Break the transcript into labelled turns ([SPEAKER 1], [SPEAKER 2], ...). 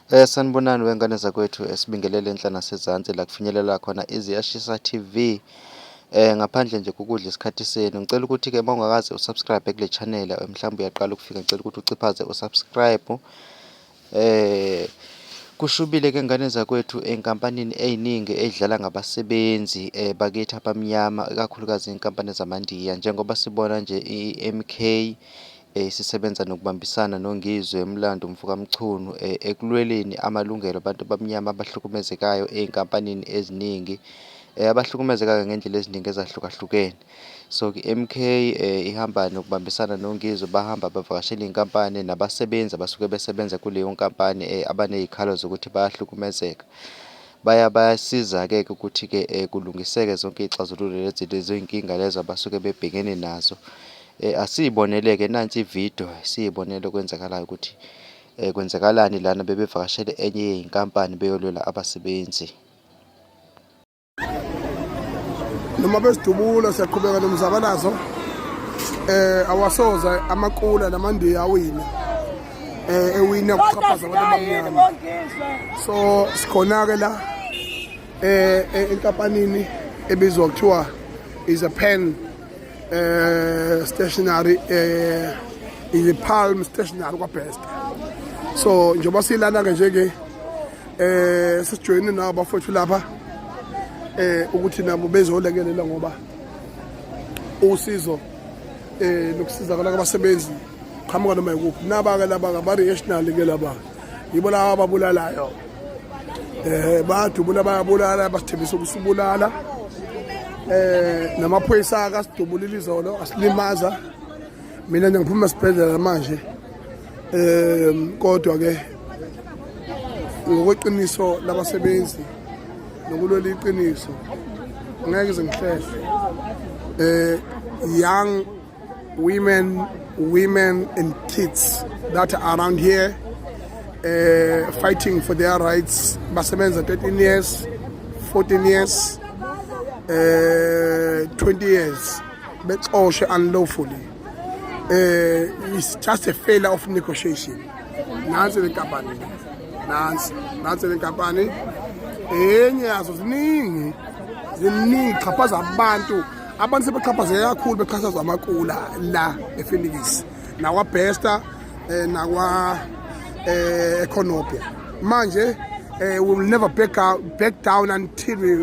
[SPEAKER 1] Sanibonani wengane zakwethu, esibingelele enhla nasezansi la kufinyelela khona iZiyashisa TV. Ngaphandle nje kokudla isikhathi senu, ngicela ukuthi-ke uma ungakaze usubscribe kule channel, mhlawumbe uyaqala ukufika, ngicela ukuthi uciphaze usubscribe. Kushubile ke ngane zakwethu enkampanini ey'ningi ey'dlala ngabasebenzi bakithi abamnyama, ikakhulukazi iy'nkampani zamaNdiya, njengoba sibona nje i-MK sisebenza nokubambisana noNgizwe Mlando mfokaMchunu ekulweleni amalungelo abantu abamnyama abahlukumezekayo ey'nkampanini eziningi, abahlukumezekayo ngendlela eziningi ezahlukahlukene. So i-MK ihamba nokubambisana noNgizwe, bahamba bavakashela iy'nkampani nabasebenzi abasuke besebenza kuleyo nkampani abaney'khalo zokuthi bayahlukumezeka. Baya bayasiza-ke ukuthi-ke kulungiseke zonke iy'xazululo lezi lezoy'nkinga lezo abasuke bebhekene nazo. Asiyibonele-ke nansi ividiyo, siyibonele okwenzakalayo ukuthi kwenzakalani lana bebevakashele enye yey'nkampani beyolwela abasebenzi.
[SPEAKER 2] Noma besidubula, siyaqhubeka nomzabalazo. Awasoza amakula namandiya awina, ewina ukuxhaphaza abantu abamnyama. So sikhona ke la enkampanini ebizwa kuthiwa is a pen stationery, is a Palm Stationery kwaBest. So njengoba silana ke nje ke sisijoyine nabo abafowethu lapha ukuthi nabo bezolekelela, ngoba usizo nokusizakala kwabasebenzi qhamuka noma yikuphi. Naba-ke laba ba-reactionary ke, laba yibo laba ababulalayo, bayadubula, bayabulala, basithembisa ukusibulala. Namaphoyisa akasidubulile izolo, asilimaza. Mina nje ngiphuma esibhedlela manje, kodwa ke ngokweqiniso labasebenzi nokulwela iqiniso ngeke ize ngihlehle. Young women and kids that are around here fighting for their rights, basebenza 13 years, 14 years, 20 years, bexoshwe unlawfully. It's just a failure of negotiation. Nansi le nkampani, nansi le nkampani, enye yazo. Ziningi, ziningi, xhaphaza abantu. Abantu sebexhaphazeke kakhulu, bexhashazwa amakula la ePhoenix nakwaBester, nakwa eCornubia. Manje we will never back out, back down until we